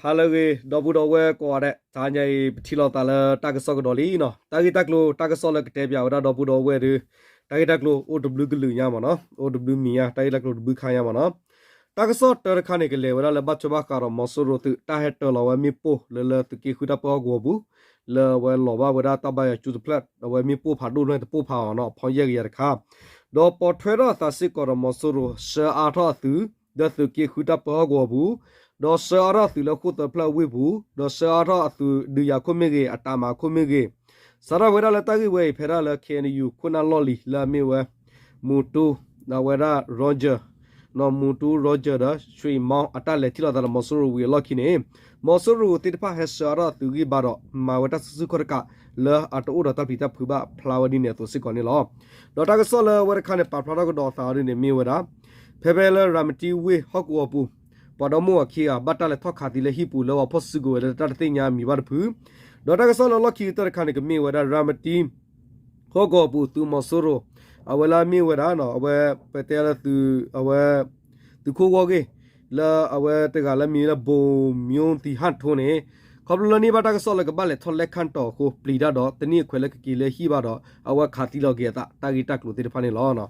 ဟါလၢအဂ့ၤ ဒီပုၢ်ဒီဝဲၢ်ကိးဂၤဒဲး, တဟါညါအံၤ ပထံၣ်လိာ်သးလၢတၢ်ကစီၣ်ကဒီးလံနီၤ. တၢ်ဂ့ၢ်တၢ်ကျိၤ တၢ်ကစီၣ်လၢကတဲပၠးဝဲဒၣ်ဒီပုၢ်ဒီဝဲၢ်ဒီး တၢ်ဂ့ၢ်တၢ်ကျိၤအိၣ်တဘျုးကလုာ်ညါမ့ၢ်နီၤ, အိၣ်တဘျုးမံၤညါ, တၢ်ဂ့ၢ်တၢ်ကျိၤတဘျုးခါညါမ့ၢ်နီၤ. တၢ်ကစီၣ်တၢတခါန့ၣ် ကလဲၤဝဲဒၣ်လၢဘၣ်ထွဲဘၣ်ဃးဒီးမီၤစိရိၤသုး တၢ်ဟဲတၢၤလီၤဝဲမ့ၣ်ပိၢ်လၢလၢသုးက့ဃုတၢ်ပၢဟီၣ်ကဝီၤပူၤ လၢအဝဲလီၤဘၣ်ဝဲဒၣ်တၢ်ဘါယွၤကၠိတဖျၢၣ် အဝဲမ့ၣ်ပိၢ်ဖးဒိၣ်တဖျၢၣ်တပိၢ်ဖးအီၤနီၤ, အဖီယဲၢ်ကယၤတခါ ဒီးပိာ်ထွဲထီၣ်အသးစ့ၢ်ကီးဒီးမီၤစိရိၤ ဆှၢအါထီၣ်အသုး လၢသုးက့ဃုတၢ်ပၢဟီၣ်ကဝီၤပူၤ, ဒီးဆှၢအါထီၣ်အသုးလၢဃိၣ်သၢဖျၢၣ်အဝ့ၢ်ပူၤ, ဒီးဆှၢအါထီၣ်အသုးဒုးယၤခိၣ်မ့ၢ်ဂ့ၤ အတၢ်မၤခိၣ်မ့ၢ်ဂ့ၤ, စးထီၣ်ဝဲဒၣ်လၢတၢ်ဂ့ၢ်ဝဲအံၤ ဖဲဒၣ်လၢ ခ့ၣ်အဲၣ်ယူၣ် ခိၣ်နၢ်လီၢ်လံၤ လၢအမ့ၢ်ဝဲ မူတူ, အဝဲဒၣ် Roger မူတူ Roger ဒီး ရွှေမောင် အတၢ်လဲၤထံၣ်လိာ်သးဒီးမီၤစိရိၤဝံၤအလီၢ်ခံန့ၣ်, မီၤစိရိၤသ့ၣ်တဖၣ်ဟဲဆှၢအါထီၣ်အသုးဂံၢ်ဘါဒီး မၤဝဲတၢ်စုဆူၣ်ခီၣ်တကး လၢအတအိၣ်ဒီးတၢ်ပျံၤတၢ်ဖုးဘၣ် ဖျါဝဲဒ်န့ၣ်အသိးစ့ၢ်ကီးန့ၣ်လီၤ. ဒီးတၢ်ကစီၣ်လၢအဝဲတခါန့ၣ် ပာ်ဖျါထီၣ်ကဒီးအသးဒ်န့ၣ်မ့ၢ်ဝဲဒၣ် ဖဲဖဲလၢရၤမတံဝ့ၢ်ဟီၣ်ကဝီၤပူၤ ပှၤဒီမါဝၤခံဂၤ ဘၣ်တၢ်လဲၤထီၣ်ခးသံလၢဟံၣ်ပူၤ လၢပှၤဖီၣ်စုကဝဲၤလၢတၢ်တသ့ၣ်ညါအမံၤဘၣ်တဖု, ဒီးတၢ်ကစီၣ်လၢလီၢ်ခံကတၢၢ်တခါန့ၣ် ကမ့ၢ်ဝဲဒၣ်ရၤမတံ ဟီၣ်ကဝီၤပူၤသုးမီၤစိရိၤ, အဝဲလၢအမ့ၢ်ဝဲဒၣ် အဝဲပတဲလၢသုး အဝဲ သုးခိၣ်ဂီၢ်ဂ့ၢ် လၢအဝဲတဂၤလၢမံၤလၢ ဗိုလ်မျိုးသီဟထူန့ၣ်, ခီဖျိလၢန့ၢ်ဘၣ်တၢ်ကစီၣ်လၢကဘၣ်လဲၤထီၣ်လဲၤခးတီၢ်အဃိ ပျံၤတၢ်ဒီးတန့ၢ်အခွဲးလၢကက့ၤလၢဟံၣ်ဘၣ်ဒီး အဝဲခးသံလီၤက့ၤအသး တၢ်ဂ့ၢ်တၢ်ကျိၤသ့ၣ်တဖၣ်န့ၣ်လီၤ.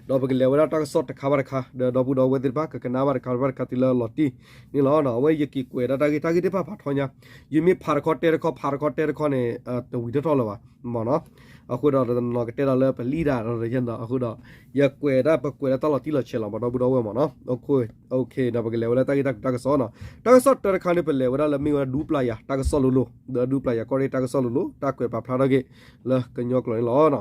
ဒီးပကလဲၤဝဲဒၣ်တၢ်ကစီၣ်တခါဘၣ်တခါ ဒီးဒီပုၢ်ဒီဝဲၢ်သ့ၣ်တဖၣ် ကကနၣ်ဘၣ်တခါဘၣ်တခါတုၤလၢလီၤတံၢ်န့ၣ်လီၤ. အဝဲယက့ၤကွဲးဒၣ်တၢ်ဂ့ၢ် တၢ်ဂ့ၢ်သ့ၣ်တဖၣ်ဖးထီညါ, ယမ့ၢ်ဖးတခီတဲတခီ ဖးတခီတဲတခီန့ၣ် တဝံၤထီၣ်ထီၣ်လၢၤဘၣ်မ့ၢ်နီၤ. အဃိဒီးတနီၤကတဲဒီးလၢပလံၣ်တၢ်ဒီးယဲနီၤ အဃိဒီး ယကွဲးဒၣ်ပကွဲးလၢတၢ်လီၤတံၢ်လီၤဆဲးလီၤ ဒီပုၢ်ဒီဝဲၢ်မ့ၢ်နီၤ. ဒီးပကလဲၤဝဲလၢတၢ်ဂ့ၢ်တၢ်ကျိၤတၢ်ကစီၣ်နီၤ. တၢ်ကစီၣ်တၢတခါန့ၣ် ပလဲၤဝဲဒၣ်လၢမ့ၢ်ဝဲဒၣ်ဒူပျၢ်ယၤတၢ်ကစီၣ်လိၤလိၤ ဒီးဒူပျၢ်ယၤကီၢ်ရ့ၣ်တၢ်ကစီၣ်လိၤလိၤ တၢ်ကွဲးပာ်ဖျါထီၣ်က့ၤလၢကညီကျိာ်န့ၣ်လီၤ.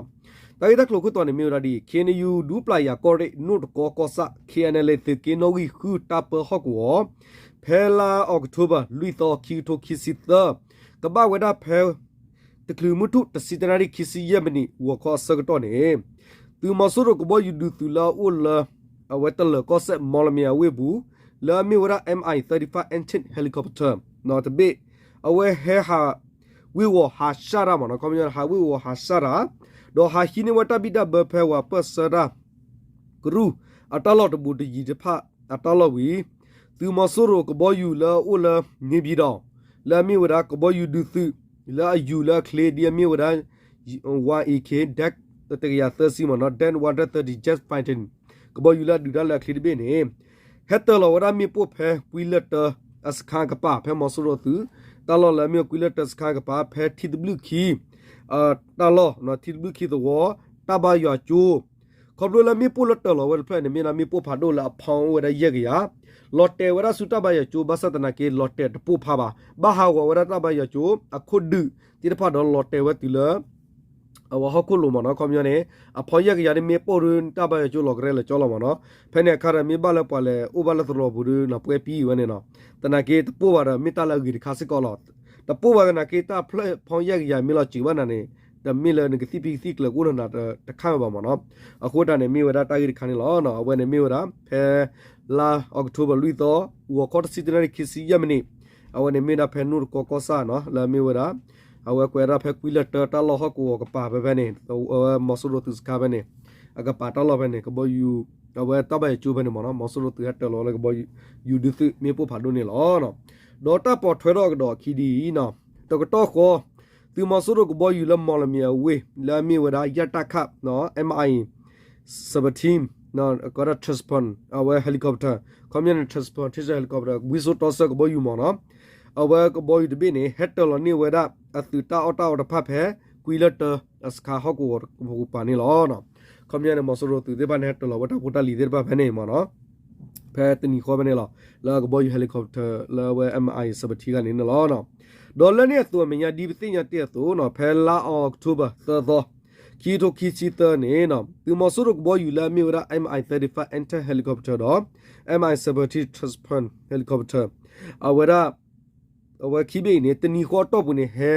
တၢ်ဂ့ၢ်တၢ်ကျိၤခိၣ်တီန့ၣ်မ့ၢ်ဝဲဒၣ်ဒ်အံၤ, ခ့ၣ်အဲၣ်ယူၣ် ဒူပျၢ်ယၤကီၢ်ရ့ၣ် နိၣ်တကီကီၢ်ဆၣ် ခ့ၣ်အဲၣ်ယူၣ် သုးက့နီၣ်ဂံၢ်ဃုတၢ်ပၢဟီၣ်ကဝီၤ ဖဲလါအီးကထိဘၢၣ် လွံၢ်သီ ခံကထိခံဆံသၢ ကဘၣ်ဝဲဒၣ်ဖဲ တချုးမုၢ်ထူၣ်တဆံတနၣ်ရံၣ် ခံဆံယဲၢ်မံးနံး ဂီၤခီအဆၢကတီၢ်န့ၣ်, သုးမီၤစိရိၤကဘီယူၤဒုးသုးလၢအအိၣ်လၢ အဝဲတလၢၤကီၢ်စဲၣ် မီၣ်လမံၤအဝ့ၢ်ပူၤ လၢအမ့ၢ်ဝဲဒၣ် M I thirty-five Antonov helicopter တဘ့ၣ် အဝဲဟဲဟးဝ့ၢ်ဝီၤဟးဆှၣ်တၢ်မ့ၢ်နီၤ, ခီပညီဟးဝ့ၢ်ဝီၤဟးဆှၣ်တၢ် ဒီးဟးဟံးန့ၢ်ဝဲတၢ်ဘံၣ်တၢ်ဘၢဖဲဝဲပၢၢ်ဆၢတၢ် ကရူၢ် အတၢ်လီၢ်တဘူးတယံၤတဖၣ်အတၢ်လီၢ်ဝံၤ, သုးမီၤစိရိၤကဘီယူၤလၢအအိၣ်လၢ နေပြည်တော် လၢအမ့ၢ်ဝဲဒၣ်ကဘီယူၤဒုးသုး လၢအယူၤလၢအချ့ဒ်အမ့ၢ်ဝဲဒၣ် Y E K Dash တကယၤသၢဆံမ့ၢ်နီၤ, Dash one hundred thirty jet fighter ကဘီယူၤလၢအဒုးတၢ်လၢအချ့တဘ့ၣ်န့ၣ် ဟဲတၢၤလီၤဝဲဒၣ်မ့ၣ်ပိၢ်ဖဲကွံလၢၢ်တၢအစခါကပၤ ဖဲမီၤစိရိၤသုး တၢ်လီၢ်လၢအမ့ၢ်ကွံလၢၢ်တၢစခါကပၤ ဖဲထံသဘျုၣ်ခံ တၢ်လီၢ် ထံသဘျုၣ်ခံသဝီ တၢ်ဘါယွၤကၠိ ခီဖျိလၢမ့ၣ်ပိၢ်လၢတၢၤလီၤဝဲတဖျၢၣ်န့ၣ် မ့ၢ်ဒၣ်မ့ၣ်ပိၢ်ဖးဒိၣ်လၢအဖီအိၣ်ဝဲဒၣ်ယဲၢ်ကယၤ, လီၤတဲာ်ဝဲဒၣ်ဆူတၢ်ဘါယွၤကၠိ ဘၣ်ဆၣ်သနာ်က့ လီၤတဲာ်တပိၢ်ဖးဘၣ်, ဘၣ်ဟးဂီၤဝဲဒၣ်တၢ်ဘါယွၤကၠိ အခိၣ်ဒုးသ့ၣ်တဖၣ်ဒီးလီၤတဲာ်ဝဲတုၤလၢ အဝဲဟီၣ်ခိၣ်လိၤမ့ၢ်နီၤ, ခီပညီန့ၣ် အဖီယဲၢ်ကယၤန့ၣ် မ့ၣ်ပိၢ်ဒုးတၢ်ဘါယွၤကၠိလီၤကရဲလၢကၠီလီၤမ့ၢ်နီၤ, ဖဲန့ၣ်အခါဒီး မ့ၢ်ဘၣ်လၢပှၤလဲၤအိၣ်ဘၣ်လၢသရိာ်ပူၤဒုး နပှဲၤပံဝဲန့ၣ်နီၤ, သနာ်က့တပိၢ်ဘၣ်ဒီး မ့ၢ်တၢ်လၢအဂ့ၤတခါစ့ၢ်ကီးလီၤ. တပိၢ်ဘၣ်သနာ်က့ တၢ်ဖျၢၣ်ဖီယဲၢ်ကယၤမ့ၢ်လီၤစၢၤဘၣ်နၤန့ၣ် တမ့ၢ်လၢနကသံၣ်ဖံးကသံၣ်ကျၢၤကအိၣ်လၢနၤတခါဘၣ်မ့ၢ်နီၤ, အဃိတၢ်န့ၣ်မ့ၢ်ဝဲဒၣ်တၢ်ဂ့ၢ်တခါန့ၣ်လီၤ. အဝဲန့ၣ်မ့ၢ်ဝဲဒၣ် ဖဲ လါအီးကထိဘၢၣ်လွံၢ်သီ ဂီၤခီတဆံတနၣ်ရံၣ်ခံဆံယဲၢ်မံးနံး, အဝဲန့ၣ်မ့ၢ်ဒၣ်ဖဲနိၣ်တကီကီၢ်ဆၣ်နီၤ, လၢအမ့ၢ်ဝဲဒၣ် အဝဲကွဲးဒၣ်ဖဲကွံလၢၢ်တၢတၢ်လီၢ်ဟီၣ်ကဝီၤကပၤဖဲဖဲန့ၣ်, အဝဲမီၤစိရိၤသုးစခါဖဲန့ၣ်, အကပၤတၢ်လီၢ်ဖဲန့ၣ် ကဘီယူၤ အဝဲတၢ်ဘါယွၤကၠိဖဲန့ၣ်မ့ၢ်နီၤ, မီၤစိရိၤသုးဟဲတၢၤလီၤလၢကဘီယူၤဒုးသုးမ့ၣ်ပိၢ်ဖးဒိၣ်န့ၣ်လီၤ. ဒီးတၢ်ပိာ်ထွဲထီၣ်ကဒီးအခံဒ်အံၤနီၤ, တကတီၢ်ဃီ သုးမီၤစိရိၤကဘီယူၤလၢမီၣ်လမံၤအဝ့ၢ် လၢအမ့ၢ်ဝဲဒၣ် ယတၢ်ခၣ် M I seventeen ကီးဒၣ် Transform အဝဲ helicopter ခီပညီန့ၣ် Transform ထံဆၢ helicopter ဝံစိတီဆၢကဘီယူၤမ့ၢ်နီၤ, အဝဲကဘီယူၤတဘ့ၣ်န့ၣ် ဟဲတၢၤလီၤန့ၢ်ဝဲဒၣ် အသုးတၢ်အီၣ်တၢ်အီတဖၣ်ဖဲ ကွံလၢၢ်တၢအစခါဟီၣ်ကဝီၤကပၤန့ၣ်လီၤ. ခီပညီန့ၣ် မီၤစိရိၤသုးသ့ၣ်တဖၣ်န့ၣ် ဟဲတၢၤလီၤဝဲတၢ်ဖိတၢ်လံၤသ့ၣ်တဖၣ်ဖဲန့ၣ်မ့ၢ်နီၤ, ဖဲတနံၤဃီဖဲန့ၣ်လီၤ, လၢကဘီယူၤ helicopter လၢအဝဲ M I seventeen ဂၤန့ၣ်န့ၣ်လီၤ. ဒီးလၢန့ၣ်အသိးအမဲာ်ညါ ဒ်ပသ့ၣ်ညါတ့ၢ်အသိးနီၤ, ဖဲလါအီးကထိဘၢၣ် သၢသီ ခံကထိခံဆံသၢန့ၣ်နီၤ, သုးမီၤစိရိၤကဘီယူၤလၢအမ့ၢ်ဝဲဒၣ် M I thirty-five Antonov helicopter ဒီး M I seventeen Transform helicopter အဝဲဒၣ် အဝဲခံဘ့ၣ်အံၤန့ၣ် တနံၤဃီအတီၢ်ပူၤန့ၣ် ဟဲ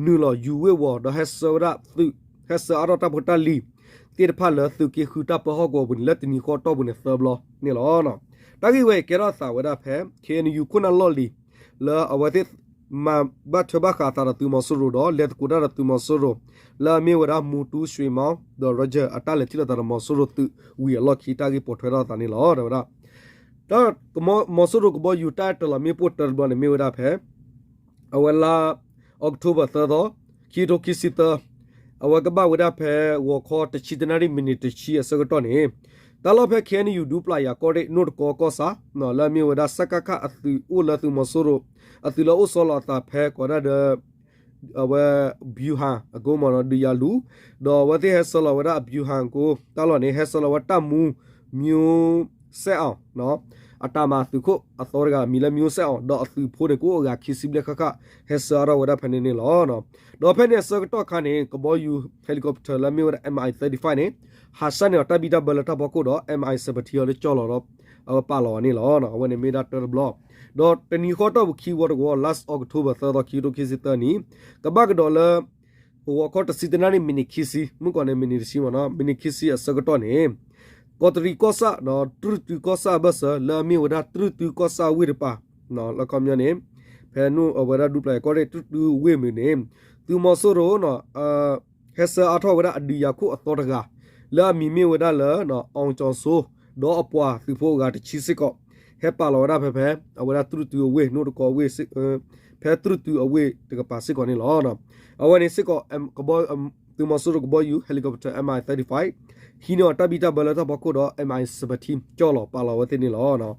နုာ်လီၤယူၤဝ့ၢ်ဝီၤ ဒီးဟဲဆှၢဝဲဒၣ်သုး ဟဲဆှၢအါထီၣ်တၢ်ဖိတၢ်လံၤသ့ၣ်တဖၣ်လၢသုးက့ဃုတၢ်ပၢဟီၣ်ကဝီၤပူၤန့ၣ် လၢတနံၤဃီအတီၢ်ပူၤန့ၣ် သၢဘျီန့ၣ်လီၤ. တၢ်ဂ့ၢ်ဝဲအံၤကဲထီၣ်အသးဝဲဒၣ်ဖဲ K N U ခိၣ်နၢ်လီၢ်လံၤ လၢအဝဲသ့ၣ်မၤဘၣ်ထွဲဘၣ်ဃးအသးဒီးသုးမီၤစိရိၤဒီး လဲၤသကိးတၢ်ဒီးသုးမီၤစိရိၤ လၢအမ့ၢ်ဝဲဒၣ် မူတူ ရွှေမောင် ဒီး Roger အတၢ်လဲၤထံၣ်လိာ်သးဒီးမီၤစိရိၤသုးဝံၤအလီၢ်ခံ တၢ်ဂ့ၢ်ပိာ်ထွဲထီၣ်အသးန့ၣ်လီၤ. ဒီးဝဲဒၣ် တၢ် မီၤစိရိၤကဘီယူၤတၢ်အဲၣ်တၢ်လီၤမ့ၣ်ပိၢ်တၢတဘျီန့ၣ်မ့ၢ်ဝဲဒၣ်ဖဲ အဝဲလါ October သၢသီ ခံကထိခံဆံသၢ အဝဲကဘၣ်ဝဲဒၣ်ဖဲ ဂီၤခီတဆံတနၣ်ရံၣ်မံးနံးတဆံအဆၢကတီၢ်န့ၣ် တၢ်လီၢ်ဖဲ KNU ဒူပျၢ်ယၤကီၢ်ရ့ၣ် နိၣ်တကီကီၢ်ဆၣ် လၢအမ့ၢ်ဝဲဒၣ် စကခ အသုးအိၣ်လၢသုးမီၤစိရိၤ အသုးလၢအိၣ်ဆီလီၤအသးဖဲကိးဒၣ်ဒီး အဝဲ ဗျူဟာကုန်းမ့ၢ်နီၤ ဒုးယၤလူၤ ဒီးအဝဲသ့ၣ်ဟဲဆှၢလီၤဝဲဒၣ်အ ဗျူဟာကုန်း တၢ်လီၢ်န့ၣ် ဟဲဆှၢလီၤဝဲတပ်မှူး မျိုးဆက်အောင် အတၢ်မၤသုးခိၣ်အသီတဂၤ အမံၤလၢ မျိုးဆက်အောင် ဒီးအသုးဖိန့ၣ် ကအိၣ်အဂၤခံဆံဘျဲၣ်ဃၣ်ဃၣ် ဟဲဆှၢအါထီၣ်ဝဲဒၣ်ဖဲန့ၣ်န့ၣ်လီၤ. ဒီးဖဲန့ၣ်အဆၢကတီၢ်ခါန့ၣ် ကဘီယူၤ helicopter လၢအမ့ၢ်ဝဲဒၣ် MI thirty-five န့ၣ် ဟးဆှၢန့ၢ်အီၤတၢ်ဘံၣ်တၢ်ဘၢလၢတၢ်ဖီခိၣ်ဒီး MI seventeen အီၤလၢကၠီလီၤဒီး အဝဲပာ်လီၤအီၤန့ၣ်လီၤ. အဝဲန့ၣ်မ့ၢ်ဒၣ်တၢတဘျီ ဒီးတနံၤဃီတီၢ်ပူၤခံဝီတဝီ last October သၢသီ ခံကထိခံဆံသၢနံၣ် ကဘၣ်ကဒီးလၢ ဂီၤခီတဆံတနၣ်ရံၣ်မံးနံးခံဆံ မုၢ်ကီၢ်န့ၣ် မံးနံးတဆံမ့ၢ်နီၤ မံးနံးခံဆံအဆၢကတီၢ်န့ၣ် ကီးတရံးကီၢ်ဆၣ်ဒီး တြူၢ်တုကီၢ်ဆၣ်အဘၢၣ်စၢၤ လၢအမ့ၢ်ဝဲဒၣ်တြူၢ်တုကီၢ်ဆၣ်ဝ့ၢ်တပၤ လၢခီပညီန့ၣ် ဖဲန့ၣ်အဝဲဒၣ်ဒူပျၢ်ယၤကီၢ်ရ့ၣ် တြူၢ်တုဝ့ၢ်မုၢ်န့ၣ် သုးမီၤစိရိၤ ဟဲဆှၢအါထီၣ်ဝဲဒၣ်အဒုးယၤခိၣ်အသီတဂၤ လၢအမံၤမ့ၢ်ဝဲဒၣ်လၢ အောင်ကျော်စိုး ဒီးအပှၤသုးဖိအဂၤတဆံစ့ၢ်ကီး ဟဲပာ်လီၤဝဲဒၣ်ဖဲဖဲ အဝဲဒၣ်တြူၢ်တုအဝ့ၢ် နိၣ်တကီဝ့ၢ် ဖဲတြူၢ်တုအဝ့ၢ်တကပၤစ့ၢ်ကီးန့ၣ်လီၤ. အဝဲန့ၣ်စ့ၢ်ကီး သုးမီၤစိရိၤကဘီယူၤ helicopter MI thirty-five ဟံးန့ၢ်အီၤတၢ်ဘံၣ်တၢ်ဘၢလၢတၢ်ဖီခိၣ်ဒီး MI seventeen ကၠီလီၤပာ်လီၤဝဲသ့ၣ်န့ၣ်လီၤ.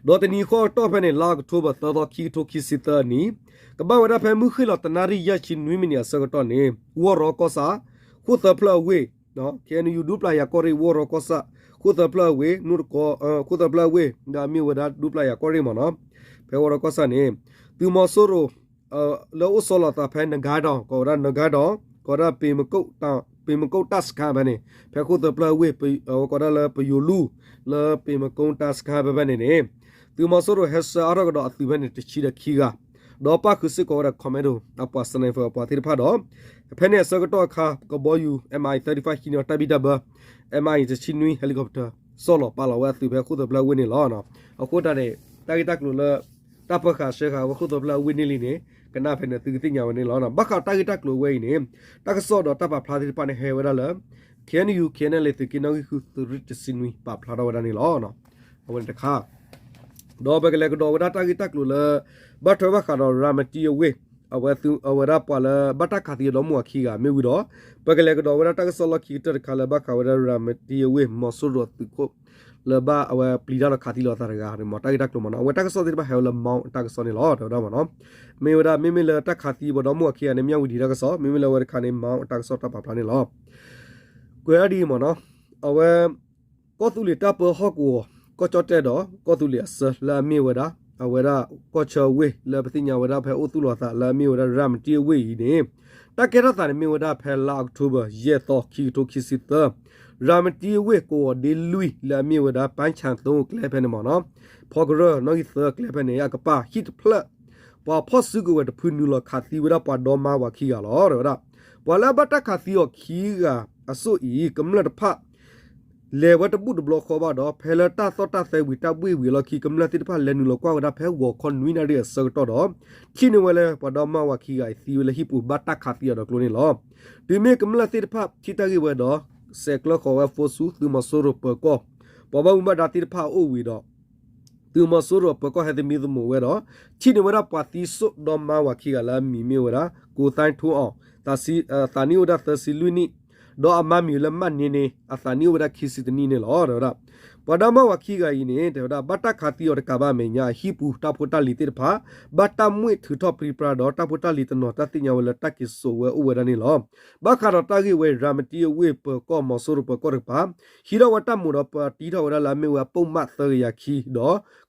ဒီးတနံၤဃီတီၢ်ဖဲန့ၣ် လါအီးကထိဘၢၣ် သၢသီ ခံကထိခံဆံသၢနံၣ် ကဘၣ်ဝဲဒၣ်ဖဲမုၢ်ဃ့ၢ်လီၤတနၣ်ရံၣ်ယဲၢ်ဆံနွံမံးနံးအဆၢကတီၢ်န့ၣ် ဝီၢ်ရီကီၢ်ဆၣ် ဃိၣ်သၢဖျၢၣ်အဝ့ၢ် KNU ဒူပျၢ်ယၤကီၢ်ရ့ၣ် ဝီၢ်ရီကီၢ်ဆၣ် ဃိၣ်သၢဖျၢၣ်အဝ့ၢ် နိၣ်တကီ ဃိၣ်သၢဖျၢၣ်အဝ့ၢ် ဒီးအမ့ၢ်ဝဲဒၣ်ဒူပျၢ်ယၤကီၢ်ရ့ၣ်မ့ၢ်နီၤ ဖဲဝီၢ်ရီကီၢ်ဆၣ်န့ၣ် သုးမီၤစိရိၤ လၢအိၣ်ဆီလီၤသးဖဲနဂါဒီး ကိးဝဲဒၣ်နဂါဒီး ကိးဝဲဒၣ် ပ့ၤမကိၣ်တၢ်စခါဖဲန့ၣ် ဖဲဃိၣ်သၢဖျၢၣ်အဝ့ၢ် ကိးဒၣ်လၢပယိၤလူၢ် လၢပ့ၤမကိၣ်တၢ်စခါဖဲဖဲန့ၣ်န့ၣ် သုးမီၤစိရိၤဟဲဆှၢအါထီၣ်ကဒီးအသုးဖဲန့ၣ်တဆံဒီးခံဂၤ ဒီးပၣ်ဃုာ်စ့ၢ်ကီးဝဲဒၣ် commando အပှၤ sniper အပှၤသ့ၣ်တဖၣ်ဒီး ဖဲန့ၣ်အဆၢကတီၢ်အခါ ကဘီယူၤ MI thirty-five ဟံးန့ၢ်အီၤတၢ်ဘံၣ်တၢ်ဘၢ MI တဆံနွံ helicopter ဆီလီၤပာ်လီၤဝဲအသုးဖဲဃိၣ်သၢဖျၢၣ်အဝ့ၢ်န့ၣ်လီၤ. အဃိတၢ်န့ၣ် တၢ်ဂ့ၢ်တၢ်ကျိၤလၢ တၢ်ပၢဃာ်ဆှၢဃာ်ဝဲဃိၣ်သၢဖျၢၣ်အဝ့ၢ်န့ၣ်လံန့ၣ် ကနၣ်ဖဲန့ၣ်သုကသ့ၣ်ညါဝဲန့ၣ်လီၤ. ဘၣ်ဃးတၢ်ဂ့ၢ်တၢ်ကျိၤအဝဲအံၤန့ၣ် တၢ်ကစီၣ်ဒီးတၢ်ပာ်ဖျါသ့ၣ်တဖၣ်န့ၣ်ဟဲဝဲဒၣ်လၢ KNU KNLA သုးက့နီၣ်ဂံၢ်ဃု သုးရ့ၣ်တဆံနွံ ပာ်ဖျါထီၣ်ဝဲဒၣ်န့ၣ်လီၤ. အဝဲန့ၣ်တခါ ဒီးပကလဲၤကဒီးဝဲဒၣ်တၢ်ဂ့ၢ်တၢ်ကျိၤလၢ ဘၣ်ထွဲဘၣ်ဃးဒီး ရၤမတံအဝ့ၢ် အဝဲသု အဝဲဒၣ်ပှၤလၢဘၣ်တၢ်ခးသံအဒီမါဝၤခံဂၤမ့ၢ်ဝံၤဒီး ပကလဲၤကဒီးဝဲဒၣ်တၢ်ကစီၣ်လီၢ်ခံကတၢၢ်တခါလၢဘၣ်ဃးဝဲဒၣ် ရၤမတံအဝ့ၢ် မီၤစိရိၤအသုးခိၣ် လၢဘၣ်အဝဲပျံၤတၢ်ဒီးခးသံလီၤအသးတဂၤ မ့ၢ်တၢ်ဂ့ၢ်တၢ်ကျိၤမ့ၢ်နီၤ အဝဲတၢ်ကစီၣ်သ့ၣ်တဖၣ်ဟဲဝဲလၢ မီၣ် အတၢ်ကစီၣ်န့ၣ်လီၤ တဲဝဲဒၣ်မ့ၢ်နီၤ မ့ၢ်ဝဲဒၣ် မ့မ့ၢ်လၢတၢ်ခးသံပှၤဒီမါဝၤခံဂၤန့ၣ် မၠၣ်ဝတံၤတၢ်ကစီၣ် မ့မ့ၢ်လၢအဝဲတခါန့ၣ် မီၣ် အတၢ်ကစီၣ်တၢ်ပာ်ဖျါန့ၣ်လီၤ. ကွဲးဒ်အံၤမ့ၢ်နီၤ အဝဲ ကီၢ်သူလ့ၤတၢ်ပၢဟီၣ်ကဝီၤ ကီၢ်ကၠီၣ်တဲၣ်ဒီး ကီၢ်သူလ့ၤအဆၢလၢအမ့ၢ်ဝဲဒၣ် အဝဲဒၣ်ကီၢ်ဆၢအဝ့ၢ်လၢပသ့ၣ်ညါဝဲဒၣ်ဖဲအိၣ်သူၣ်လီၤအသးလၢအမ့ၢ်ဝဲဒၣ် ရၤမတံအဝ့ၢ်အံၤန့ၣ် တၢ်ကဲထီၣ်သးန့ၣ်မ့ၢ်ဝဲဒၣ်ဖဲလါအီးကထိဘၢၣ် ယဲၢ်သီ ခံကထိခံဆံသၢ ရၤမတံအဝ့ၢ်ကဝီၤဒ့လွံၢ်လၢအမ့ၢ်ဝဲဒၣ် ပၢ်ဆၣ်သိကျဲဖဲန့ၣ်မ့ၢ်နီၤ ဖီကရၢၢ်နီၣ်ဂံၢ်သၢကျဲဖဲန့ၣ် အကပၤဟံၣ်တဖျၢၣ် ပှၤဖီၣ်စုကဝဲၤတဖုနုာ်လီၤခးသံဝဲဒၣ်ပှၤဒီမါဝၤခံဂၤလီၤ တဲဝဲဒၣ် ပှၤလၢအဘၣ်တၢ်ခးသံအီၤခံဂၤအစိၣ်အံၤ ကမျၢၢ်တဖၣ် လဲၤဝဲတဘူၣ်တဘျီဃီဘၣ်ဒီး ဖဲလၢတၢ်သီၣ်တၢ်သဲဝံၤတၢ်ဘှ့ၣ်ဝံၤအလီၢ်ခံ ကမျၢၢ်သ့ၣ်တဖၣ်လဲၤနုာ်လီၤကွၢ်ဝဲဒၣ်ဖဲဂီၤခီနွံနၣ်ရံၣ်အဆၢကတီၢ်ဒီး ထံၣ်န့ၢ်ဝဲလၢပှၤဒီမါဝၤခံဂၤအံၤသံဝဲလၢဟံၣ်ပူၤဘၣ်တၢ်ခးသံအီၤဒီးကျိန့ၣ်လီၤ. တုၤမ့ၢ်ကမျၢၢ်သ့ၣ်တဖၣ်ထံၣ်တၢ်ဂ့ၢ်ဝဲဒီး ဆဲးကျၢဃီၤဝဲဖိဆူ သုးမီၤစိရိၤပၢၤကီၢ် ပှၤဘၣ်မူဘၣ်ဒါသ့ၣ်တဖၣ်အအိၣ်ဝံၤဒီး သုးမီၤစိရိၤအပၢၤကီၢ်ဟဲသမံသမိးဝဲဒီး ထံၣ်န့ၢ်ဝဲဒၣ်ပှၤသံစိၣ်ဒီမါဝၤခံဂၤလၢအမံၤမ့ၢ်ဝဲဒၣ် ကိးသဲထူအီၤ သးနံၣ်အိၣ်ဝဲဒၣ်သၢဆံလွံၢ်နံၣ် ဒီးအမါမံၤလၢမၣ်န့န့ၣ် အသးနံၣ်အိၣ်ဝဲဒၣ်ခံဆံတနံၣ်န့ၣ်လီၤ တဲဝဲဒၣ်. ပှၤဒီမါဝၤခံဂၤအံၤန့ၣ် တဲဝဲဒၣ် ဘၣ်တၢ်ခးသံအီၤတကးဘၣ်အမဲာ်ညါ အဟံၣ်ပူၤတၢ်ဖိတၢ်လံၤသ့ၣ်တဖၣ် ဘၣ်တၢ်မှံၣ်ထုးထီၣ်ပြံပြါဒီး တၢ်ဖိတၢ်လံၤတနီၤတၢ်သ့ၣ်ညါဝဲလၢတၢ်က့ၤစိာ်ဝဲအိၣ်ဝဲဒၣ်န့ၣ်လီၤ. ဘၣ်ဃးဒီးတၢ်ဂ့ၢ်ဝဲအံၤ ရၤမတံအဝ့ၢ်ပၢၤကီၢ် မီၤစိရိၤပၢၤကီၢ်တကပၤ ဟံးထီၣ်ဝဲတၢ်မူးဒီးပာ်တံထီၣ်ဝဲဒၣ်လၢအမ့ၢ်ဝဲအပုၢ်မၣ်သၢကယၤခံဒီး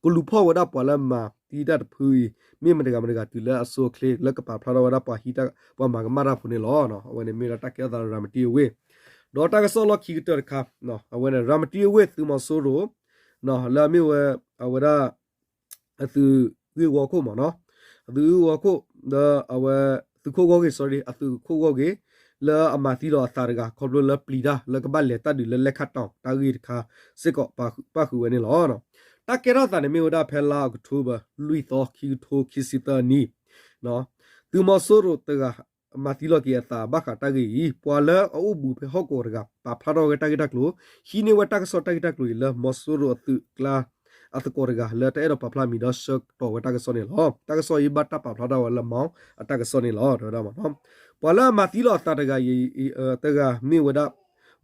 ကလူၤဖီၣ်ဝဲဒၣ်ပှၤလၢမၤသံတၢ်တဖုအံၤ မ့ၢ်မတဂၤမတဂၤတုၤလၢအဆိအချ့လၢကပာ်ဖျါထီၣ်ဝဲဒၣ်ပှၤဟံးတၢ်ပှၤမၤကမၣ်တၢ်ဖိန့ၣ်လီၤ. အဝဲန့ၣ်မ့ၢ်ဝဲဒၣ်တၢ်ကဲထီၣ်သးရၤမတံအဝ့ၢ် ဒီးတၢ်ကစီၣ်လီၢ်ခံကတၢၢ်တခါ အဝဲန့ၣ် ရၤမတံအဝ့ၢ်သုးမီၤစိရိၤ လၢအမ့ၢ်ဝဲ အဝဲဒၣ် အသုးဂ့ၢ်ဝီခိၣ်မ့ၢ်နီၤ, အသုးဂ့ၢ်ဝီခိၣ် ဒီးအဝဲ သုးခိၣ်ဂီၢ်ဂ့ၤ sorry အသုးခိၣ်ဂီၢ်ဂ့ၤ လၢအမၤသံဒီးအသးတဂၤ ခီဖျိလၢပျံၤတၢ်လၢကဘၣ်လဲၤတၢ်ဒုးလၢလဲၣ်ခၣ်တီၣ် တၢ်ဂ့ၢ်တခါစ့ၢ်ကီးပာ်ဃုာ်ဝဲန့ၣ်လီၤ. တၢ်ကဲထီၣ်သးန့ၣ်မ့ၢ်ဝဲဒၣ်ဖဲလါအီးကထိဘၢၣ် လွံၢ်သီ ခံကထိခံဆံသၢနံၣ် သုးမီၤစိရိၤတဂၤ မၤသံလီၤက့ၤအသးဘၣ်ဃးတၢ်ဂ့ၢ်အံၤ ပှၤလၢအအိၣ်ဘူးဖဲဟီၣ်ကဝီၤတဂၤ ပာ်ဖျါထီၣ်ဝဲတၢ်ဂ့ၢ်တၢ်ကျိၤ ဟံးန့ၢ်ဝဲတၢ်ကစီၣ်တၢ်ဂ့ၢ်တၢ်ကျိၤအံၤလၢ မီၤစိရိၤအသုးကျါ အသကိးတဂၤလၢတအဲၣ်ဒိးပာ်ဖျါမံၤဒီးဆှၢကတီၢ်ဝဲတၢ်ကစီၣ်န့ၣ်လီၤ. တၢ်ကစီၣ်အံၤဘၣ်တၢ်ပာ်ဖျါထီၣ်ဝဲလၢ မောင် အတၢ်ကစီၣ်န့ၣ်လီၤ တဲဝဲဒၣ်မ့ၢ်နီၤ. ပှၤလၢအမၤသံလီၤအသးတဂၤအံၤ တဂၤမ့ၢ်ဝဲဒၣ်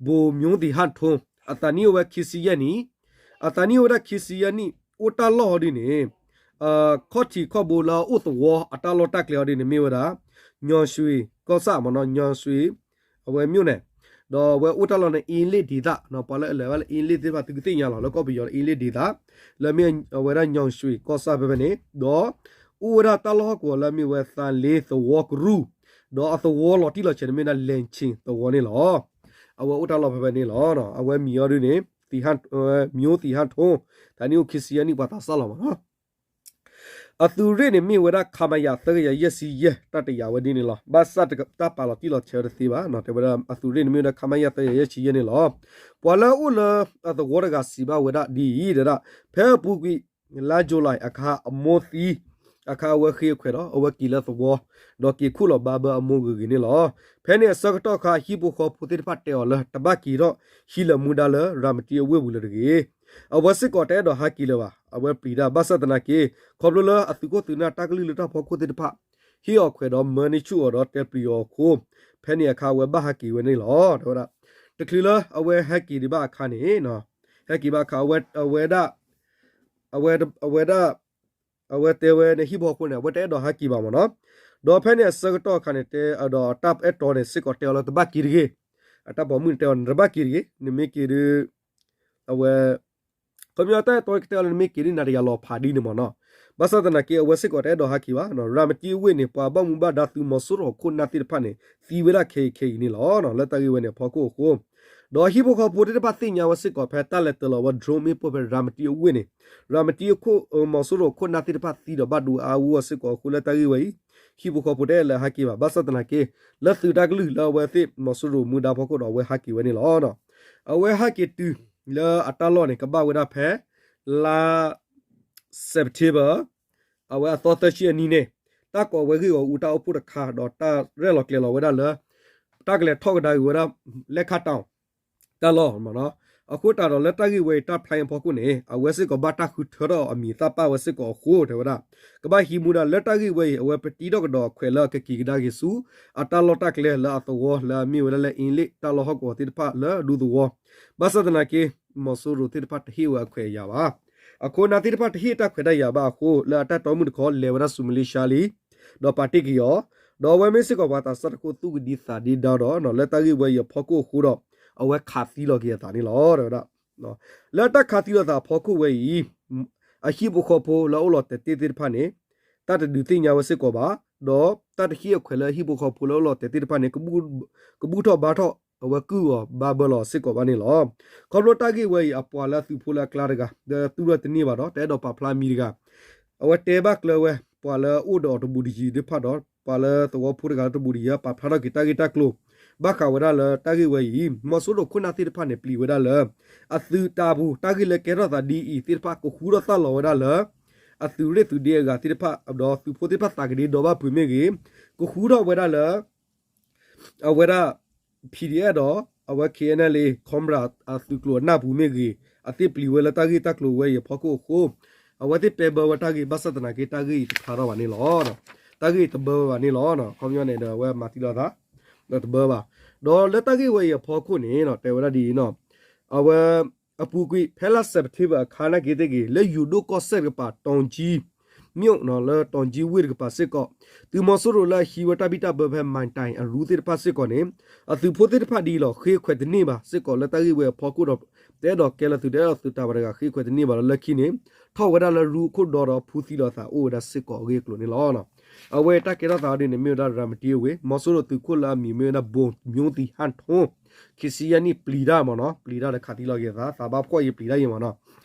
ဗိုလ်မျိုးသီဟထူ အသးနံၣ်အိၣ်ဝဲခံဆံယဲၢ်နံၣ်, အသးနံၣ်အိၣ်ဝဲဒၣ်ခံဆံယဲၢ်နံၣ် အိၣ်တၢ်လီၢ်ဟီဒ်န့ၣ် ခီၣ်ထံးခီၣ်ဘိလၢအအိၣ်သဝီအတၢ်လီၢ်တၢ်ကျဲဟီဒ်န့ၣ် မ့ၢ်ဝဲဒၣ် ညီၣ်ရွှ့ၣ်ကီၢ်ဆၣ်မ့ၢ်နီၤ ညီၣ်ရွှ့ၣ် အဝဲ မြို့နယ် ဒီးအဝဲအိၣ်တၢ်လီၢ်န့ၣ် အ့လ့ၣ်ဒ့သၣ် ပှၤလၢအလဲၤဝဲလၢအ့လ့ၣ်သ့ၣ်တဖၣ် သုကသ့ၣ်ညါလီၤ လၢကီၢ်ပယီၤလၢအ့လ့ၣ်ဒ့သၣ် လၢမ့ၢ်အဝဲဒၣ်ညီၣ်ရွှ့ၣ်ကီၢ်ဆၣ်ဖဲဖဲန့ၣ် ဒီးအိၣ်ဝဲဒၣ်တၢ်လီၢ်ဟီၣ်ကဝီၤလၢမ့ၢ်ဝဲသးလ့သဝီကရူၢ် ဒီးအသဝီလီၤတံၢ်လီၤဆဲးန့ၣ်မ့ၢ်ဝဲဒၣ်လဲၣ်ဆ့ၣ်သဝီန့ၣ်လီၤ. အဝဲအိၣ်တၢ်လီၢ်ဖဲဖဲန့ၣ်လီၤ. အဝဲမံၤအီၤဒ်န့ၣ် မျိုးသီဟထူ သးနံၣ်အိၣ်ခံဆံယဲၢ်နံၣ် ပှၤသးစၢ်လီၤမ့ၢ်နီၤ. အသုးရ့ၣ်န့ၣ်မ့ၢ်ဝဲဒၣ် ခမရ သၢကယၤယဲၢ်ဆံယဲၢ် တၢ်တယာ်ဝဲဒ်န့ၣ်လီၤ. ဘၣ်ဆၣ်တၢ်ပာ်လီၤတံၢ်လီၤဆဲးဝဲတသ့ဘၣ် တဲဝဲဒၣ် အသုးရ့ၣ်န့ၣ်မ့ၢ်ဝဲဒၣ် ခမရ သၢကယၤယဲၢ်ဆံယဲၢ်န့ၣ်လီၤ. ပှၤလၢအအိၣ်လၢအသဝီတဂၤစံးဘၣ်ဝဲဒၣ်ဒ်အံၤ တဲဝဲဒၣ် ဖဲအပူၤကွံာ် လါယူၤလံအခါ အမိၢ်သံအခါ အဝဲဃ့အခွဲးဒီး အဝဲက့ၤလၢသဝီ ဒီးက့ၤခူၣ်လီၤဘါဘၢအမိၢ်ဂ့ၤဂ့ၤန့ၣ်လီၤ. ဖဲန့ၣ်အဆၢကတီၢ်အခါ အဟံၣ်ဖိဃီဖိသ့ၣ်တဖၣ်တဲအီၤလၢ တဘၣ်က့ၤထီၣ်ဟံးလၢမူဒါလၢရၤမတံအဝ့ၢ်ပူၤလၢၤတဂ့ၤ. အဝဲစ့ၢ်ကီးတအဲၣ်ဒိးဟးက့ၤလၢၤဘၣ်. အဝဲပျံၤတၢ် ဘၣ်ဆၣ်သနာ်က့ ခီဖျိလၢအသုးခိၣ်သုးနၢ်တၢ်ကလုၢ်လၢတၢ်ဖီခိၣ်သ့ၣ်တဖၣ် ဟ့ၣ်အီၤခွဲးဒီးမၢန့ၢ်ဆူၣ်အီၤဒီးတဲပျံၤအီၤအဃိ ဖဲန့ၣ်အခါအဝဲဘၣ်ဟးက့ၤဝဲန့ၣ်လီၤ တဲဝဲဒၣ်. တချုးလၢအဝဲဟဲက့ၤဒံးဘၣ်အခါန့ၣ် ဟဲက့ၤဘၣ်အခါ အဝဲဒၣ် အဝဲ အဝဲဒၣ် အဝဲတဲဝဲန့ၣ် ဟံၣ်ဖိဃီဖိန့ၣ် အဝဲတအဲၣ်ဒိးဟးက့ၤဘၣ်မ့ၢ်နီၤ. ဒီးဖဲန့ၣ်အဆၢကတီၢ်အခါန့ၣ် တဲဒီးတၢ်အဲၣ်တီန့ၣ် စ့ၢ်ကီးတဲအီၤလၢတဘၣ်က့ၤတဂ့ၤ. အတၢ်ပိာ်မုၣ်န့ၣ်တဲအီၤ နတဘၣ်က့ၤတဂ့ၤ, နမ့ၢ်က့ၤဒီး အဝဲ ခီပညီတၢ်အဲၣ်တီကတဲအီၤလၢနမ့ၢ်က့ၤဒ်နၤတယၤလီၤဖးဒ်န့ၣ်မ့ၢ်နီၤ. ဘၣ်ဆၣ်သနာ်က့ အဝဲစ့ၢ်ကီးတအဲၣ်ဒိးဟးက့ၤဘၣ်. ရၤမတံအဝ့ၢ်န့ၣ် ပှၤဘၣ်မူဘၣ်ဒါသုးမီၤစိရိၤအခိၣ်နၢ်သ့ၣ်တဖၣ်န့ၣ် သံဝဲဒၣ်ခဲအံၤခဲအံၤန့ၣ်လီၤ. လၢတၢ်ဂ့ၢ်ဝဲန့ၣ်အဖီခိၣ်အဃိ ဒီးဟံၣ်ဖိဃီဖိသ့ၣ်တဖၣ်သ့ၣ်ညါဝဲစ့ၢ်ကီး ဖဲတၢ်လဲၤတၢၤလီၤဝဲ drone မ့ၣ်ပိၢ်ဖဲရၤမတံအဝ့ၢ်န့ၣ် ရၤမတံအခိၣ် မီၤစိရိၤအခိၣ်နၢ်သ့ၣ်တဖၣ်သံဒီးဘၣ်ဒိအါအါဂီၢ်ဂီၢ်စ့ၢ်ကီးအဃိ လၢတၢ်ဂ့ၢ်ဝဲအံၤ ဟံၣ်ဖိဃီဖိတအဲၣ်လၢဟးက့ၤဘၣ်. ဘၣ်ဆၣ်သနာ်က့ လၢသုးတၢ်ကလုၢ်လၢအဝဲသ့ၣ်မီၤစိရိၤမူဒါဖီခိၣ်ဒီး အဝဲဟးက့ၤဝဲန့ၣ်လီၤ. အဝဲဟးက့ၤတုၤလၢအတၢ်လီၢ်န့ၣ် ကဘၣ်ဝဲဒၣ်ဖဲ လါ September အဝဲအသီသၢဆံအနံၤန့ၣ် တၢ်ကိးဝဲဂ့ၢ်ဂီၢ်အူတၢ်အိၣ်ဖှိၣ်တခါ ဒီးတၢ်ရဲၣ်လီၤကျဲၤလီၤဝဲဒၣ်လၢ တၢ်ကလဲၤထီၣ်ကဒါက့ၤဝဲဒၣ် လဲၣ်ခၣ်တီၣ် တၢ်လီၢ်မ့ၢ်နီၤ. အဃိသတးဒီးလၢတၢ်ဂ့ၢ်ဝဲအံၤတၢ်ဖျါအဖီခိၣ်န့ၣ် အဝဲစ့ၢ်ကီးဘၣ်တၢ်ဃုထၢထီၣ်အမံၤအသၣ်ပာ်ဝဲစ့ၢ်ကီးအဃိ တဲဝဲဒၣ် ကဘၣ်ဟံးမူဒါလၢတၢ်ဂ့ၢ်ဝဲအံၤ အဝဲပတံထီၣ်ကဒီးအခွဲးလၢအကက့ၤကဒါက့ၤဆူ အတၢ်လီၢ်တၢ်ကျဲလၢအသဝီလၢအမ့ၢ်ဝဲဒၣ်လၢ အ့လ့ၣ်တၢ်လီၢ်ဟီၣ်ကဝီၤသ့ၣ်တဖၣ်လၢဒူသဝီ ဘၣ်ဆၣ်သနာ်က့ မီၤစိရိၤသ့ၣ်တဖၣ်တဟ့ၣ်ဝဲအခွဲးအယာ်ဘၣ်. အခိၣ်အနၢ်သ့ၣ်တဖၣ်တဟ့ၣ်တၢ်ခွဲးတၢ်ယာ်ဘၣ်အဃိ လၢအတၢ်တီမုၣ်တခီလဲၤဝဲဒၣ်ဆူမလ့ၡါလံ ဒီးပာ်တ့ၢ်က့ၤအီၤ, ဒီးအဝဲမ့ၢ်စ့ၢ်ကီးပှၤသးစၢ်တခိၣ်သူၣ်ကဒံသးဒ့ဒီဒီး လၢတၢ်ဂ့ၢ်ဝဲအံၤအဖီခိၣ်အဃိဒီး အဝဲခးသံလီၤက့ၤအသးန့ၣ်လီၤ တဲဝဲဒၣ်. လၢတၢ်ခးသံလီၤသးအဖီခိၣ်ဝဲအံၤ အဟံၣ်ဖိဃီဖိလၢအအိၣ်လီၤတဲာ်တ့ၢ်သ့ၣ်တဖၣ်န့ၣ် တၢ်တဒုးသ့ၣ်ညါဝဲစ့ၢ်ကီးဘၣ်, ဒီးတၢ်တဟ့ၣ်အခွဲးလၢအဟံၣ်ဖိဃီဖိလၢအအိၣ်လီၤတဲာ်သ့ၣ်တဖၣ်န့ၣ် ကဘူၣ်ထီၣ်ဘါထီၣ် အဝဲကုၢ်အီၤဘါဘၢလီၤစ့ၢ်ကီးဘၣ်န့ၣ်လီၤ. ခီဖျိတၢ်ဂ့ၢ်ဝဲအံၤ အပှၤလၢအသုးဖိလၢအကျါတဂၤ ဒီးတူၢ်ထီၣ်တန့ၢ်ဘၣ်ဒီး တအဲၣ်ဒိးပာ်ဖျါမံၤတဂၤ အဝဲတဲဘၣ်ကျၢၤဝဲ ပှၤလၢအအိၣ်ဒီးအီၤတဘူးတယံၤသ့ၣ်တဖၣ်ဒီး ပှၤလၢသဝီဖိတဂၤလၢတဘူးတယံၤ ပာ်ဖျါထီၣ်က့ၤတၢ်ဂ့ၢ်တၢ်ကျိၤ ဘၣ်ဃးဝဲဒၣ်လၢတၢ်ဂ့ၢ်ဝဲအံၤ မီၤစိရိၤခိၣ်နၢ်သ့ၣ်တဖၣ်န့ၣ် ပျံၤဝဲဒၣ်လၢ အသုးတၢ်ပူၤ တၢ်ဂ့ၢ်လၢကဲထီၣ်သးဒ်အံၤသ့ၣ်တဖၣ် ကဃူထီၣ်သၣ်လီၤဝဲဒၣ်လၢ အသုးရ့ၣ်သုးဒ့အဂၤသ့ၣ်တဖၣ် ဒီးသုးဖိသ့ၣ်တဖၣ်သးကဒ့ဒီဘၣ်ဖုးမ့ၢ်ဂ့ၤ, ကဃူထီၣ်ဝဲဒၣ်လၢ အဝဲဒၣ် PDF ဒီး အဝဲ KNLA Cobra အသုးကျိၤအနၢ်ပူၤမ့ၢ်ဂ့ၤ, အသ့ၣ်ပျံၤဝဲလၢတၢ်ဂ့ၢ်တၢ်ကျိၤဝဲအံၤအဖီခိၣ်အဃိ, အဝဲသ့ၣ်ပဲဘၢဝဲတၢ်ဂ့ၢ် ဘၣ်ဆၣ်သနာ်က့ တၢ်ဂ့ၢ်အံၤတဖျါထီၣ်ဘၣ်န့ၣ်လီၤ. တၢ်ဂ့ၢ်အံၤတဘၢဘၣ်န့ၣ်လီၤ. ခီပညီန့ၣ်ဒီး အဝဲမၤသံလိာ်သး ဒီးတဘၢဘၣ်. ဒီးလၢတၢ်ဂ့ၢ်ဝဲအံၤအဖီခိၣ်န့ၣ် တဲဝဲဒၣ်ဒ်အံၤ, အဝဲ အပူၤကွံာ် ဖဲလါ September အခါနာ်က့သ့ၣ်ဂ့ၤ လၢယိၤဒိၣ်ကီၢ်စဲၣ်တကပၤ တီၤကၠံ မ့ၢ်နီၤ လၢတီၤကၠံဝ့ၢ်တကပၤစ့ၢ်ကီး, သုးမီၤစိရိၤလၢအဟံးဝဲတၢ်ဘံၣ်တၢ်ဘၢဖဲ မၢ်တၢ်အရူသ့ၣ်တဖၣ်စ့ၢ်ကီးန့ၣ်, အသုးဖိသ့ၣ်တဖၣ်ဒ်အံၤလီၤ. ဃ့ခွဲးတန့ၢ်ဘၣ်စ့ၢ်ကီး လၢတၢ်ဂ့ၢ်ဝဲအဖီခိၣ်ဒီး တအဲၣ်ဒိးကဲလၢသုး တအဲၣ်ဒိးသုးတၢ်ဘၣ်တဂၤ ဃ့ခွဲးတန့ၢ်ဘၣ်ဒီး လၢခံန့ၣ် ထီၣ်ဝဲဒၣ်လၢရူအခိၣ်ဒီဒီး ဖူသံလိာ်သးအိၣ်ဝဲဒၣ်စ့ၢ်ကီးအဂ့ၢ်အကျိၤန့ၣ်လီၤ. အဝဲတၢ်ကဲထီၣ်သးဒ်န့ၣ် မ့ၢ်ဝဲဒၣ်ရၤမတံအဝ့ၢ် မီၤစိရိၤသုးခိၣ်လၢအမံၤမ့ၢ်ဝဲဒၣ် ဗိုလ်မျိုးသီဟထူ ခံဆံယဲၢ်နံၣ်ပျံၤတၢ်မ့ၢ်နီၤ, ပျံၤတၢ်ဒီးခးသံလီၤက့ၤသး သးဘၣ်ဖှီၣ်ယံၤပျံၤတၢ်ယံၤမ့ၢ်နီၤ,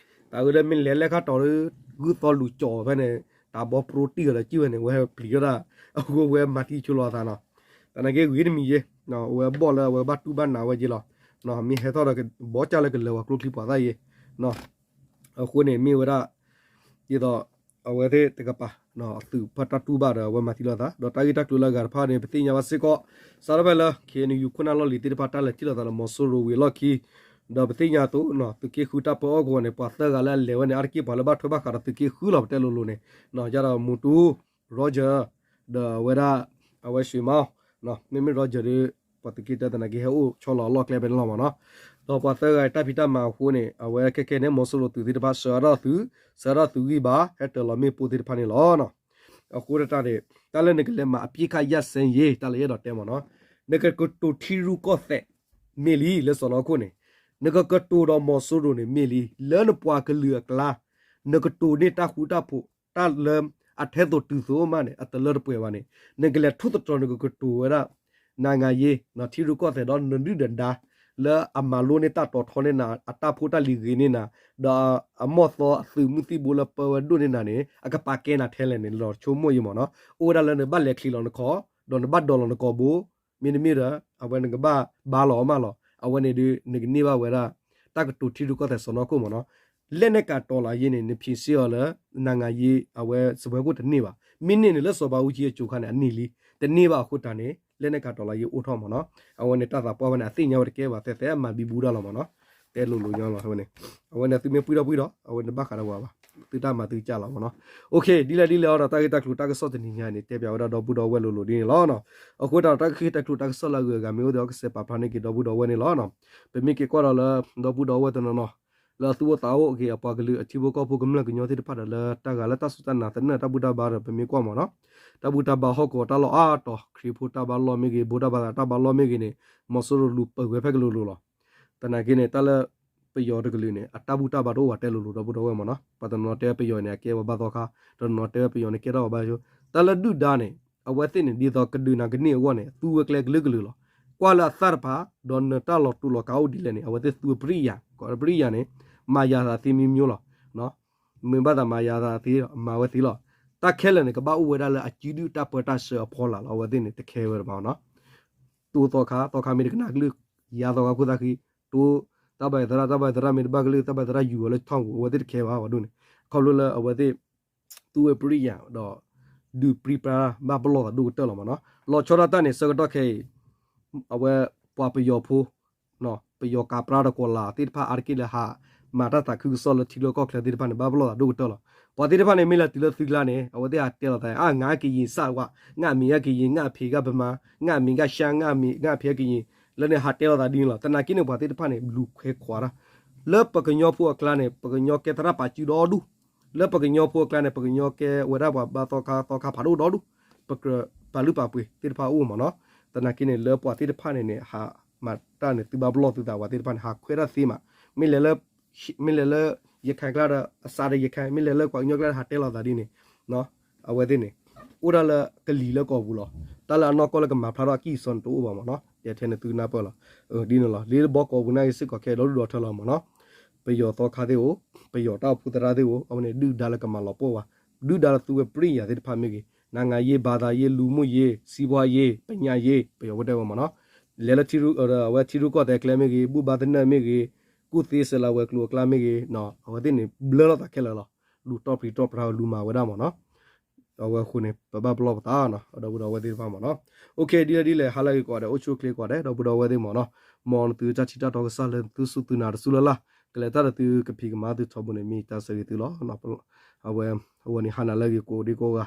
တၢ်ဝဲလၢမ့ၢ်လဲၤလဲၣ်ခါတီၤဒီး ဂုၢ်သီလူၤကၠီၤဖဲန့ၣ် တၢ်ဘီပြိတံၢ်အီၤဒီးကံၣ်ဝဲန့ၣ် ဝဲပျံၤထီၣ်တၢ်, အဃိဝဲမၤသံဆိလီၤအသးနီၤ, သနာ်က့ဂ့ၤတမံၤယ့ၤ, ဝဲဘီၣ်လၢအဝဲဘၣ်တူၢ်ဘၣ်နးဝဲက့ၤလီၤ, မ့ၢ်ဟဲထီၣ်ဒီးဘီကၢ်လၢကလၢၤဝဲကျိချံပှၤသၣ်ယ့ၤ အဃိန့ၣ်မ့ၢ်ဝဲဒၣ် ဒ်သိး အဝဲသ့ၣ်တကပၤ အသုးဖၣ်တၢ်တူၢ်ဘၣ်ဒီးအဝဲမၤသံလိာ်သး ဒီးတၢ်ဂ့ၢ်တၢ်ကျိၤလၢအဂၤတဖၣ်န့ၣ် ပသ့ၣ်ညါဘၣ်စ့ၢ်ကီး, စးထီၣ်ဖဲလၢ KNU ခိၣ်နၢ်လီၢ်လံၤသ့ၣ်တဖၣ် တၢ်လဲၤထံၣ်လိာ်သးလၢမီၤစိရိၤဝံၤအလီၢ်ခံ, ဒီးပသ့ၣ်ညါအသိး သုးက့ဃုတၢ်ပၢအီၣ်ကဝီၤန့ၣ် ပှၤသၢဂၤလၢအလဲၤဝဲန့ၣ် အါတက့ၢ်ပှၤလၢဘၣ်ထွဲဘၣ်ဃးဒီးသုးက့ဃုလီၤ ပတဲလိၤလိၤန့ၣ် ယၤဒီးမူတူ Roger ဒီးအဝဲဒၣ် အဝဲ ရွှေမောင် မ့မ့ၢ် Roger ဒီး ပှၤသုးက့တၢ်သနာ်က့ ဟဲအိၣ်ဆီလီၤအလီၢ်ကျဲဖဲန့ၣ်လီၤမ့ၢ်နီၤ. ဒီးပှၤသၢဂၤတၢ်ဖံးတၢ်မၤအဃိန့ၣ် အဝဲခဲခဲန့ၣ် မီၤစိရိၤသုးသ့ၣ်တဖၣ် ဆှၢအါထီၣ်သုး, ဆှၢအါထီၣ်သုးဂံၢ်ဘါ ဟဲတၢၤလီၤမ့ၣ်ပိၢ်သ့ၣ်တဖၣ်န့ၣ်လီၤ. အဃိတၢ်န့ၣ် တၢ်လၢနကလဲၤမၤအပစ်ခတ်ရပ်စဲရေး တၢ်လၢယအဲၣ်ဒိးတဲမ့ၢ်နီၤ, နကကတိၤထံရူၢ်ကီၢ်သဲး မ့ၢ်လံ လၢစီၤနီၤခိၣ်န့ၣ်, နကကတိၤဒီးမီၤစိရိၤန့ၣ် မ့ၢ်လံ လၢနပှၤကလုာ်အကျါ, နကတိၤန့ၢ်တၢ်ဃူတၢ်ဖိး တၢ်လၢအထဲသိးတုၤသိးမးန့ၣ် အတလၢတပှဲၤဘၣ်န့ၣ်, နကလဲၤထူၣ်သတြီၤ နကကတိၤဝဲဒၣ် နၤငၤယ့ ထံရူၢ်ကီၢ်သဲးဒီးနဒုၣ်နဒါ လၢအမၤလိန့ၢ်တၢ်တီၤထီန့ၢ်နၤ အတၢ်ဖိတၢ်လံၤဂ့ၤန့ၢ်နၤ, ဒီးအမီၢ်သီအသုးမုၢ်သံၣ်ဘိလၢပၢဝဲဒိၣ်န့ၢ်နၤန့ၣ် အကပာ်ကဲနၤထဲလဲၣ်န့ၣ် လီၤဆိကမိၣ်ယံမ့ၢ်နီၤ. အိၣ်ဝဲဒၣ်လၢနဘၣ်လဲၤချံးလီၤနခီၣ်, ဒီးနဘၣ်ဒိးလီၤနကိာ်ဘိ, မ့တမ့ၢ်ဒီး အဝဲနကဘၣ်ဘါလီၤအီၤမးလီၤ. အဝဲန့ၣ်ဒီး နကန့ၢ်ဘၣ်ဝဲဒၣ် တၢ်ကတိၤထံရူၢ်ကီၢ်သဲးစီၤနီၤခိၣ်မ့ၢ်နီၤ. လက်နက်ကိုင်တော်လှန်ရေးန့ၣ် နဖံးစ့အီၤလၢ နၤငၤယ့ အဝဲစပွဲခိၣ်တန့ၢ်ဘၣ်. မ့ၢ်န့ၢ်န့ၣ်လၢစီၤဘးအူကၠံအစိၤခါန့ၣ် အန့ၢ်လံ. တန့ၢ်ဘၣ်အဃိတၢ်န့ၣ် လက်နက်ကိုင်တော်လှန်ရေးအိၣ်ထီၣ်မ့ၢ်နီၤ. အဝဲန့ၣ်တၢ်သးပှၢ်ဝဲန့ၣ် အသ့ၣ်ညါဝဲတကဲဘၣ် သဲသဲအမၤဘံဘူတၢ်လီၤမ့ၢ်နီၤ. တဲလိၤလိၤညီလီၤဝဲန့ၣ်, အဝဲန့ၣ်သုမ့ၢ်ပှံၢ်ထီၣ်ပှံၢ်ဒီး အဝဲန့ၣ်ဘၣ်ဃးဒီးဝဲဘၣ်, သုတၢ်မၤသုကစၢ်လီၤမ့ၢ်နီၤ. ဒ်လဲၣ်ဒ်လဲၣ်အီၤဒီး တၢ်ဂ့ၢ်တၢ်ကျိၤတၢ်ကစီၣ်တနံၤညါန့ၣ် တဲပၠးဝဲဒၣ်ဒီပုၢ်ဒီဝဲၢ်လိၤလိၤဒ်န့ၣ်လီၤ. အဃိတၢ်ဒီးတၢ်ဂ့ၢ်တၢ်ကျိၤတၢ်ကစီၣ်လၢအဂုၤအဂၤမ့ၢ်အိၣ်ဒီး ကစဲးပာ်ဖျါန့ၢ်က့ၤဒီပုၢ်ဒီဝဲၢ်န့ၣ်လီၤ. ပမ့ၢ်က့ၤကွၢ်ဒီးလၢ ဒီပုၢ်ဒီဝဲၢ်တနီၤနီၤ လၢအသူၣ်အိၣ်သးအိၣ်က့ၤ အပှၤကလုာ်အထံဖိကီၢ်ဖိကမျၢၢ်ကညီသ့ၣ်တဖၣ်ဒီး လၢတၢ်ဂၤလၢတၢ်စူၢ်တၢ်နာ်သနၢၣ်တၢ်ဘူၣ်တၢ်ဘါဒီး ပမ့ၢ်ကွၢ်မ့ၢ်နီၤ, တၢ်ဘူၣ်တၢ်ဘါဟီၣ်ကဝီၤတၢ်လီၢ်အါတီၤ ခရံာ်ဖိတၢ်ဘါလီၢ်မ့ၢ်ဂ့ၤ ဗုဒ္ဓဘာသာတၢ်ဘါလီၢ်မ့ၢ်ဂ့ၤန့ၣ် မီၤစိရိၤလူၤပၢၤဝဲဖဲကလိၤလိၤလီၤ. သနာ်က့န့ၣ် တၢ်လၢပယီၤတကလုာ်န့ၣ် အတၢ်ဘူၣ်တၢ်ဘါတအိၣ်ဘၣ်တဲလိၤလိၤ ဒီပုၢ်ဒီဝဲၢ်မ့ၢ်နီၤ. ပှၤတနီၤတဲပယီၤန့ၣ် အကဲပှၤဘါသီခါ, တနီၤတဲဝဲပယီၤန့ၣ် ကဲထီၣ်ပှၤဘါဆိ, တၢ်လၢဒုၣ်ဒါန့ၣ် အဝဲသ့ၣ်န့ၣ် ဒ်သိးကဒုးနၤကန့ၢ်အဂီၢ်န့ၣ် သူဝဲကျဲကလုာ်ကလုာ်လီၤ. ကွၢ်လၢအသၣ်တဖၣ် ဒီးနတၢ်လီၤတူာ်လီၤကာ်အိၣ်ဒ်လဲၣ်န့ၣ် အဝဲသ့ၣ်သူဝဲပရိယာယ်, ကိးပရိယာယ်န့ၣ် မၤယၤသးသ့မံၤမံၤလီၤ. မ့ၢ်ဘၣ်သးမၤယၤသးသ့ မၤဝဲသ့လီၤ. တၢ်ခဲလၢာ်န့ၣ် ကဘၣ်အိၣ်ဝဲဒၣ်လၢအစုဒုၣ်တၢ်ပၢတၢ်ဆှၢအဖီလာ်လီၤ. အဝဲသ့ၣ်န့ၣ် တခဲဝဲတဘၣ်နီၤ. တိၢ်သီခါ, သီခါမ့ၢ်တကနၣ်ကလုၢ်, ယၤသီခါခိၣ်သၣ်ဃံ, တိၢ် တၢ်ဘၣ်သရၣ်, တၢ်ဘၣ်သရၣ်မ့ၢ်တဘၣ်ကလုၢ်, တၢ်ဘၣ်သရၣ်ယူၤဝဲလၢထီၣ်ပူၤ, အဝဲသ့ၣ်တခဲဘၣ်ဝဲဒိၣ်န့ၣ်. ခီဖျိလၢအဝဲသ့ၣ် သူဝဲပရိယာယ်ဒီး ဒုးပြံပြါဘၣ်ပလီၢ်သးဒိၣ်ကတၢၢ်လီၤမ့ၢ်နီၤ. လီၤဆီဒၣ်တၢ်န့ၣ် ဆၢကတီၢ်ခဲအံၤ အဝဲပှၤပယီၤဖိ ပယီၤကးပြါဒီးကီၤလၤသ့ၣ်တဖၣ်အါတက့ၢ်လၢဟးမၤတၢ်သးခုကစီၣ်လၢထံလီၢ်ကီၢ်ချၢသ့ၣ်တဖၣ်န့ၣ် ဘၣ်ပလီၢ်သးဒိၣ်ကတၢၢ်လီၤ. ပှၤသ့ၣ်တဖၣ်န့ၣ် မ့ၢ်လဲၤတုၤလၢသုကျါန့ၣ် အဝဲသ့ၣ်ဟးတဲလီၤသး အါ ငါကရင်စၢ်ဝါ, ငါ့အမေကရင်, ငါ့အဖေကဗမာ, ငါ့အမေကရှမ်း, ငါ့အဖေကရင်, လၢန့ၣ်ဟးတဲလီၤသးဒ်န့ၣ်လီၤ. သနာ်က့န့ၣ် ပှၤသ့ၣ်တဖၣ်န့ၣ် လူၤခွဲခွါတၢ် လၢပကညီဖိအကျါန့ၣ် ပကညီကဲသရၣ်ပာ်စုဒီဒူၣ်, လၢပကညီဖိအကျါန့ၣ် ပကညီကဲဝဲဒၣ်ပှၤဘါသီခါသီခါဖးဒိၣ်ဒီဒူၣ်, ပကြၢးပာ်လုၢ်ပာ်ပှ့ၤသ့ၣ်တဖၣ်အိၣ်မ့ၢ်နီၤ. သနာ်က့န့ၣ် လၢပှၤသ့ၣ်တဖၣ်န့ၣ်န့ၣ် ဟးမၤတၢ်န့ၣ် သုဘၣ်ပလီၢ်သုသး ပှၤသ့ၣ်တဖၣ်န့ၣ် ဟးခွဲးတၢ်သ့မး, မ့ၢ်လဲၤလၢ မ့ၢ်လဲၤလၢ ရခိုင်ကျါဒီး အစးဒီး ရခိုင်, မ့ၢ်လဲၤလၢပှၤကညီကျါဒီး ဟးတဲလီၤသးဒ်န့ၣ် အဝဲသ့ၣ်န့ၣ် အိၣ်ဒၣ်လၢကလံၤလၢကီၢ်ပူၤလီၤ. တၢ်လၢအနီၢ်ကီၢ်လၢကမၤဖျါထီၣ်အကံၢ်အစီန့ၣ် တအိၣ်ဘၣ်မ့ၢ်နီၤ. ယတဲန့ၣ်သုကနၢ်ပၢၢ်လီၤ. ဒ်န့ၣ်လီၤ. လၢဘီကီၢ်ပူၤနာ်က့စ့ၢ်ကီးခဲဒီဒူၣ်ဒီထၢလီၤမ့ၢ်နီၤ. ပယီၤသီခါသ့ၣ်အိၣ်, ပယီၤတၢ်အိၣ်ဖှိၣ်သရၣ်သ့ၣ်အိၣ်, အဝဲန့ၣ်ဒုၣ်ဒါလၢကမၤလီၤပှီၢ်ဝဲ, ဒုၣ်ဒါလၢသူဝဲပရိယာယ်သ့ၣ်တဖၣ်မ့ၢ်ဂ့ၤ, နိုင်ငံရေး, ဘာသာရေး, လူမှုရေး, စီးပွားရေး, ပညာရေး, ပယီၤဝဲတဲဝဲမ့ၢ်နီၤ. လဲၤလၢထံရူၢ်, အဝဲထံရူၢ်ကီၢ်သဲးကျဲမ့ၢ်ဂ့ၤ, ဘူၣ်ဘါသနၢၣ်မ့ၢ်ဂ့ၤ, ကူၣ်သ့စဲးလၤဝဲၤကျိၤအကျါမ့ၢ်ဂ့ၤ, အဝဲသ့ၣ်န့ၣ် ဘျၢလီၤသးခဲလၢာ်လီၤ. လူၤတီၢ်ပြံတီၢ်ပြါ လူၤမၤဝဲဒၣ်မ့ၢ်နီၤ. အဝဲအဃိန့ၣ် ပဘၣ်ပလီၢ်ပသးနီၤ ဒီပုၢ်ဒီဝဲၢ်သ့ၣ်တဖၣ်မ့ၢ်နီၤ. အိၣ်ခ့ ဒ်လဲၣ်ဒ်လဲၣ် ဟါလၢအဂ့ၤကိးဂၤဒဲး အိၣ်ဆူၣ်အိၣ်ချ့ကိးဂၤဒဲး ဒီပုၢ်ဒီဝဲၢ်သ့ၣ်မ့ၢ်နီၤ. မ်သုတၢ်ထံၣ်တၢ်တီကစၢ်လၢသုစူၢ်သုနာ်တစူၢ်လၢ်လၢ် ကလဲၤတၢ်ဒီးသုကဖံးကမၤသုထီဘိန့ၣ် မ့ၢ်တၢ်ဆၢဂ့ၤသုလီၤ. အဝဲ အဝဲန့ၣ်ဟါနၤလၢအဂ့ၤကိးဒံကိးဂၤ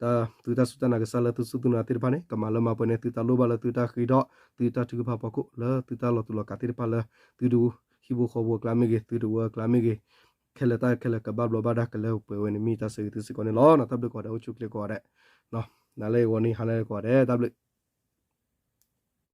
တၢ်သုတၢ်စူၢ်တၢ်နာ်ကစၢ်လၢသုစူၢ်သုနာ်သ့ၣ်တဖၣ်န့ၣ် ကမၤလၢမၤပှဲၤန့ၢ်သုတၢ်လိၣ်ဘၣ်လၢသုတၢ်ဃ့ထီၣ် သုတၢ်ထုကဖၣ်ဖီခိၣ် လၢသုတၢ်လီၤတူာ်လီၤကာ်သ့ၣ်တဖၣ်လၢ သုတဟံၣ်ဖိဃီဖိအကျါမ့ၢ်ဂ့ၤ သုတဝၢအကျါမ့ၢ်ဂ့ၤ ခဲလၢာ်တၢ်ခဲလၢာ်ကဘၣ်ဘျီးဘၣ်ဒါကလဲၤပှဲၤဝဲန့ၣ် မ့ၢ်တၢ်ဆၢဂ့ၤသုစ့ၢ်ကီးန့ၣ်လီၤ. တၢ်ဘျုးကိးဂၤဒဲး အိၣ်ဆူၣ်အိၣ်ချ့ကိးဂၤဒဲး နၤလၢအဂီၢ်န့ၣ် ဟါလၢအဂ့ၤကိးဂၤဒဲး တၢ်ဘျုး